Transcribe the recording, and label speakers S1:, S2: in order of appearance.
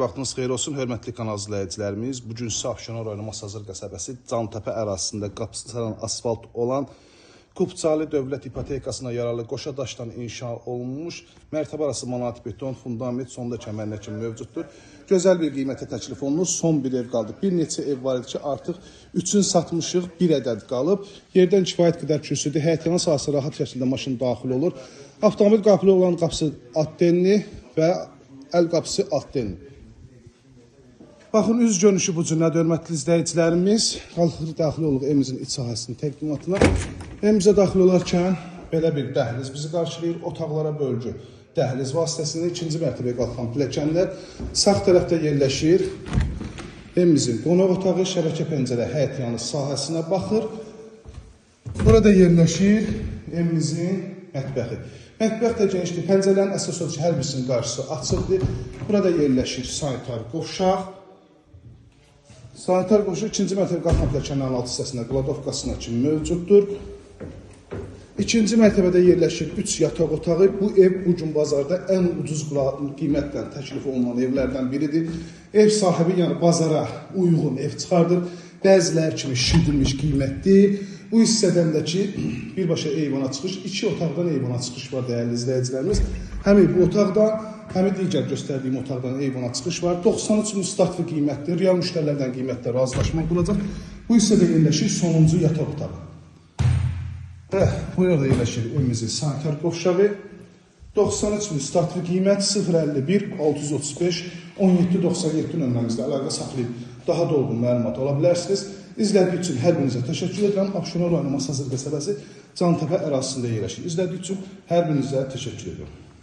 S1: Vaxtınız xeyir olsun, hörmətli kanal izləyicilərimiz. Bu gün sizə Abşeron rayonu Masazır qəsəbəsi Cantəpə ərazisində qapısı salan asfalt olan Kupçali dövlət ipotekasına yararlı qoşa daşdan inşa olunmuş mərtəbə arası manat beton fundament sonda kəmərinə kimi mövcuddur. Gözəl bir qiymətə təklif olunur. Son bir ev qaldı. Bir neçə ev var idi ki, artıq 3-ünü satmışıq, bir ədəd qalıb. Yerdən kifayət qədər kürsüdür. Həyətyanı sahəsi rahat şəkildə maşın daxil olur. Avtomobil qapılı olan qapısı atdenli və əl qapısı atdenli. Baxın, üz görünüşü bu cürlədir, hörmətli izləyicilərimiz. Qalxır, daxil oluq evimizin iç sahəsinin təqdimatına. Evimizə daxil olarkən belə bir dəhliz bizi qarşılayır. Otaqlara bölgü dəhliz vasitəsilə ikinci mərtəbəyə qalxan pilləkənlər sağ tərəfdə yerləşir. Evimizin qonaq otağı şəbəkə pəncərə həyət yanı sahəsinə baxır. Burada yerləşir evimizin mətbəxi. Mətbəx də genişdir. Pəncərələrin əsas odur ki, hər birisinin qarşısı açıqdır. Burada yerləşir sanitar qovşaq. Sanitar qovşaq ikinci mərtəbə qalxan pilləkənlərin alt hissəsində qladovkasına kimi mövcuddur. İkinci mərtəbədə yerləşir 3 yataq otağı. Bu ev bu gün bazarda ən ucuz qiymətlə təklif olunan evlərdən biridir. Ev sahibi yəni bazara uyğun ev çıxardır. Bəziləri kimi şişirdilmiş qiymət deyil. Bu hissədən də ki, birbaşa eyvana çıxış, 2 otaqdan eyvana çıxış var dəyərli izləyicilərimiz. Həm bu otaqdan, həm digər göstərdiyim otaqdan eyvana çıxış var. 93 min startlı qiymətdir. Real müştərilərdən qiymətdə razılaşmaq olacaq. Bu hissədə yerləşir sonuncu yataq otağı. Və burada yerləşir evimizin sanitar qovşağı. 93 min startlı qiymət 051 635 1797 nömrəmizlə əlaqə saxlayıb daha dolğun məlumat ala bilərsiniz. İzlədiyi üçün hər birinizə təşəkkür edirəm. Abşeron rayonu Masazır qəsəbəsi Cantəpə ərazisində yerləşir. İzlədiyi üçün hər birinizə təşəkkür edirəm.